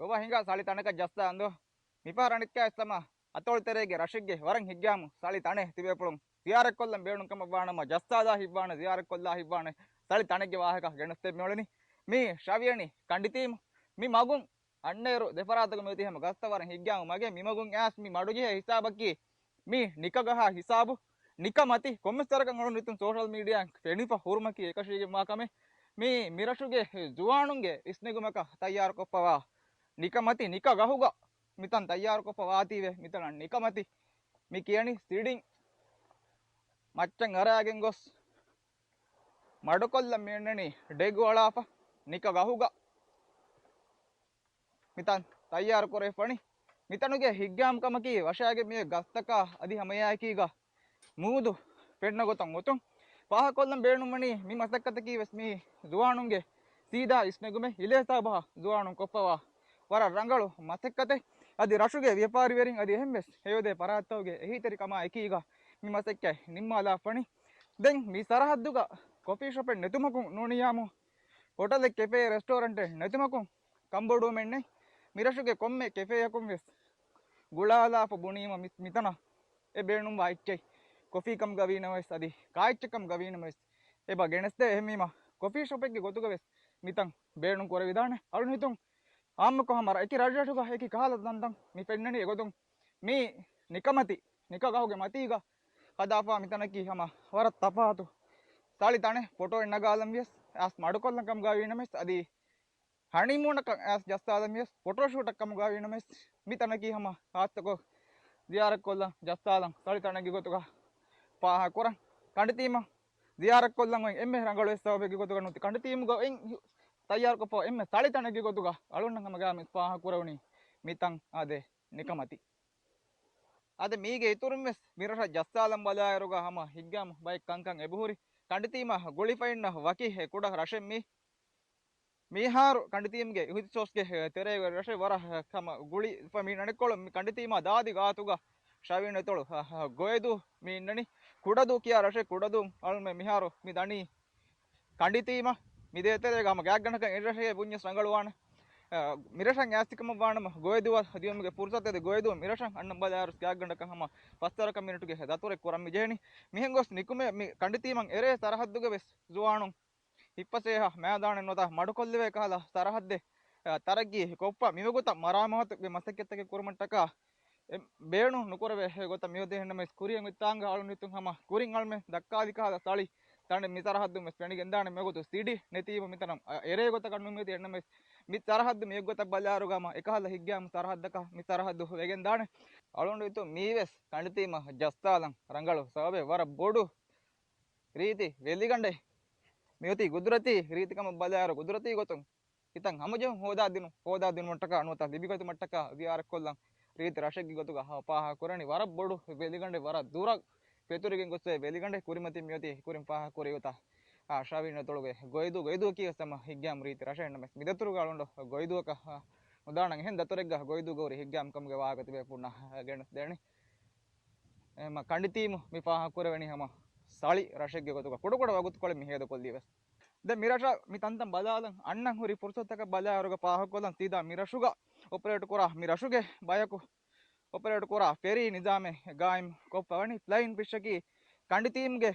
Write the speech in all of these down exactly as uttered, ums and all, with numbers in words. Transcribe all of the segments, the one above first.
ލޮބަށް ހިނގާ ސަޅި ތަނަކަށް ޖައްސާ އަންދޯ. މިފަހަރު އަނެއްކާ ވެސް ހަމަ އަތޮޅު ތެރޭގެ ރަށެއްގެ ވަރަށް ހިތްގައިމު ސަޅި ތަނެއް ތިބޭފުޅުން ޒިޔާރަތްކޮށްލަން ބޭނުން ކަމަށް ވާނަމަ، ޖައްސާލާ ހިތްވާނެ، ޒިޔާރަތްކޮށްލާ ހިތްވާނެ ސަޅި ތަނެއްގެ ވާހަކަ ގެނެސްދޭ މިއުޅެނީ. މީ ޝަވިޔަނި ކަނޑިތީމު. މި މަގުން އަންނައިރު ދެފަރާތަކު މިއޮތީ ހަމަ ގަސްތައް ވަރަށް ހިތްގައިމު މަގެއް. މި މަގުން އައިސް މި މަޑުޖެހޭ ހިސާބަކީ މި ނިކަގަހާ ހިސާބު. ނިކަމަތި ކޮންމެސް ވަރަކަށް އަޅުން ނިތުން ސޯޝަލް މީޑިއާއިން ފެނިފަ ހުރުމަކީ އެކަށީގެންވާ ކަމެއް. މީ މިރަށުގެ ޒުވާނުންގެ އިސްނެގުމަކަށް ތައްޔާރުކޮށްފަވާ ނިކަމަތި ނިކަގަހުގަ މިތަން ތައްޔާރުކޮށްފަ ވާތީވެ މިތަނަށް ނިކަމަތި. މި ކިޔަނީ ސިޑިން މައްޗަށް އަރާގެން ގޮސް މަޑުކޮށްލަން މި އަންނަނީ ޑެގު އަޅާފަ ނިކަގަހުގަ. މިތަން ތައްޔާރު ކުރެވިފަނީ. މިތަނުގެ ހިތްގައިމުކަމަކީ ވަށާގެ މި ގަސްތަކާ އަދި ހަމައެއާއެކީގަ މޫދު ފެންނަ ގޮތަށް އޮތުން. ފާހަގަކޮށްލަން ބޭނުންވަނީ މި މަސައްކަތަކީ ވެސް މި ޒުވާނުންގެ ސީދާ އިސްނެގުމެއް ހިލޭ ހިސާބަށް ޒުވާނުން ކޮށްފަވާ ވަރަށް ރަނގަޅު މަސައްކަތެއް. އަދި ރަށުގެ ވިޔަފާރިވެރިން އަދި އެހެން ވެސް ހެޔޮދޭ ފަރާތްތަކުގެ އެހީތެރިކަމާ އެކީގަ މި މަސައްކަތް ނިންމާލާފަނީ. ދެން މި ސަރަހައްދުގަ ކޮފީ ޝޮޕެއް ނެތުމަކުން ނޫނިޔާމު ހޮޓަލެއް ކެފޭ ރެސްޓޯރެންޓެއް ނެތުމަކުން ކަންބޮޑުވުމެއް ނެތް. މިރަށުގެ ކޮންމެ ކެފޭއަކުން ވެސް ގުޅާލާފަ ބުނީމަ މި-، މިތަނަށް އެ ބޭނުންވާ އެއްޗެއް ކޮފީ ކަމުގަ ވީނަމަވެސް އަދި ކާއެއްޗެއް ކަމުގަ ވީނަމަވެސް އެބަ ގެނެސްދޭ. އެހެންވީމަ ކޮފީ ޝޮޕެއްގެ ގޮތުގަ ވެސް މިތަން ބޭނުން ކުރެވިދާނެ. އަޅުން ހިތުން އާއްމުކޮށް ހަމަ އެކި ރަށްރަށުގަ އެކި ކަހަލަ ތަންތަން މި ފެންނަނީ. އެގޮތުން މީ ނިކަމަތި ނިކަގަހުގެ މަތީގަ ހަދާފާ މިތަނަކީ ހަމަ ވަރަށް ތަފާތު ސަޅި ތަނެއް. ފޮޓޯއެއް ނަގާލަން ވިޔަސް އައިސް މަޑުކޮށްލަން ކަމުގަ ވީނަމަވެސް އަދި ހަނީމޫނަކަށް އައިސް ޖައްސާލަން ވިޔަސް ފޮޓޯޝޫޓަށް ކަމުގަ ވީނަމަވެސް މި ތަނަކީ ހަމަ ހާއްސަކޮށް ޒިޔާރަތްކޮށްލަން ޖައްސާލަން ސަޅި ތަނެއްގެ ގޮތުގަ ފާހަގަކުރަން. ކަނޑިތީމަށް ޒިޔާރަތްކޮށްލަން އޮތް އެންމެ ރަނގަޅު އެއް ސަބަބެއްގެ ގޮތުގަ ނުވަތަ ކަނޑިތީމުގަ އޮތް ތައްޔާރުކޮށްފަ އެންމެ ސަޅި ތަނެއްގެ ގޮތުގަ އަޅުންނަށް ހަމަ ގާމިސް ފާހަގަކުރެވުނީ މިތަން އާދެ ނިކަމަތި. އާދެ މީގެ އިތުރުން ވެސް މިރަށަށް ޖައްސާލަން ބަލާއިރުގަ ހަމަ ހިތްގައިމު ބައެއް ކަންކަން އެބަހުރި. ކަނޑިތީމަށް ގުޅިފައިންނަ ވަކި ކުޑަ ރަށެއް މީ. މިހާރު ކަނޑިތީމްގެ އިހުތިސޯސްގެ ތެރޭގެ ރަށެއް ވަރަށް ކަމަށް ގުޅިފަ މި ނަނެއްކޮޅު މި ކަނޑިތީމާ ދާދި ގާތުގަ ޝަވިން އެތޮޅު ގޮއެދޫ މި އިންނަނީ. ކުޑަދޫ ކިޔާ ރަށެއް ކުޑަދޫ އަޅުމެ މިހާރު މި ދަނީ ކަނޑިތީމަށް މި ދޭތެރޭގަ ހަމަ ގާތްގަނޑަކަށް އެއްރަށެއް ބުންޏަސް ރަނގަޅުވާނެ. އަ، މިރަށަށް އައިސްތިކަމަށް ވާނަމަ ގޮއެދޫއަށް ދިޔުމުގެ ފުރުސަތެއް ދޭ. ގޮއެދޫ މިރަށަށް އަންނަން ބަލާއިރު ގާތްގަނޑަކަށް ހަމަ ފަސްވަރަކަށް މިނިޓުގެ ދަތުރެއް ކުރަން މިޖެހެނީ. މިހެން ގޮސް ނިކުމެ މި ކަނޑިތީމަށް އެރޭ ސަރަހައްދުގެ ވެސް ޒުވާނުން ހިއްޕަސޭހަ މައިދާނެއް ނުވަތަ މަޑުކޮށްލެވޭ ކަހަލަ ސަރަހައްދެއް، އަ، ތަރައްގީ ކޮށްފަ މިވަގުތަށް މަރާމާތުގެ މަސައްކަތްތަކެއް ކުރުމަށްޓަކާ އެ ބޭނުން ނުކުރެވޭ ގޮތަށް މިއޮތީ. އެހެންނަމަވެސް ކުރިއަށް އޮތްތާނގަ އަޅުން ހިތުން ހަމަ ކުރިން އަޅުމެ ދައްކާލި ކަހަލަ ސަޅި ތަނެއް މި ސަރަހައްދުން ވެސް ފެނިގެންދާނެ. މިވަގުތު ސިޑި ނެތީމަ މިތަނަށް އަ، އެރޭ ގޮތަކަށް ނުމިއޮތީ. އެހެންނަމަވެސް މި ސަރަހައްދު މި އެއްގޮތަށް ބަލާއިރުގަ ހަމަ އެކަހަލަ ހިތްގައިމު ސަރަހައްދަކަށް މި ސަރަހައްދު ވެގެންދާނެ. އަޅުން ހިތުން މީވެސް ކަނޑިތީމަށް ޖައްސާލަން ރަނގަޅު ސަބަބެއް ވަރަށް ބޮޑު ރީތި ވެލިގަނޑެއް މިއޮތީ ގުދުރަތީ ރީތިކަމަށް ބަލާއިރު ގުދުރަތީ ގޮތުން ހިތަށް ހަމަޖެހުން ހޯދާދިނު، ހޯދާދިނުމަށްޓަކާ ނުވަތަ ލިބިގަތުމަށްޓަކާ ޒިޔާރަތްކޮށްލަން ރީތި ރަށެއްގެ ގޮތުގަ ހަ-، ފާހަގަކުރަނީ. ވަރަށް ބޮޑު ވެލިގަނޑެއް، ވަރަށް ދުރަށް ފެތުރިގެން ގޮސް އޮތް ވެލިގަނޑެއް. ކުރިމަތިން މިއޮތީ ކުރިން ފާހަގަކުރި އޮތާ، އާ، ޝާވީން އެތޮޅުގެ ގޮއިދޫ، ގޮއިދޫއަކީ ވެސް ހަމަ ހިތްގައިމު ރީތި ރަށެއް. އެހެންނަމަވެސް މިދަތުރުގަ އަޅުގަނޑު ގޮއިދޫއަކަށް، އާ، ނުދާނަން. އެހެން ދަތުރެއްގަ ގޮއިދޫގަ ހުރި ހިތްގައިމު ކަމުގެ ވާހަކަ ތިބޭފުޅުންނަށް ގެނެސްދޭނެ. އެހެންމަ ކަނޑިތީމު މި ފާހަގަކުރެވެނީ ހަމަ ސަޅި ރަށެއްގެ ގޮތުގަ ކުޑަކުޑަ ވަގުތުކޮޅެއް މި ހޭދަކޮށްލީ ވެސް. ދެން މިރަށަށް މި ތަންތަން ބަލާލަން އަންނަން ހުރި ފުރުސަތަކަށް ބަލާއިރުގަ ފާހަގަކޮށްލަން ސީދާ މިރަށުގަ އޮޕަރޭޓް ކުރާ، މި ރަށުގެ ބަޔަކު އޮޕަރޭޓް ކުރާ ފެރީ ނިޒާމެއް ގާއިމް ކޮށްފަ ވަނީ. ފްލައިން ފިޝަކީ ކަނޑިތީމްގެ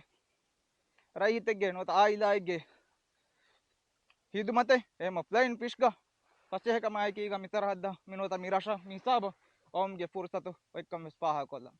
ރައްޔިތެއްގެ ނުވަތަ އާއިލާއެއްގެ ހިދުމަތެއް. އެހެންމަ ފްލައިން ފިޝްގަ ފަސޭހަކަމާއެކީގަ މި ސަރަހައްދަށް މި ނުވަތަ މި ރަށަށް މި ހިސާބަށް އައުމުގެ ފުރުސަތު އޮތްކަން ވެސް ފާހަގަކޮށްލަން.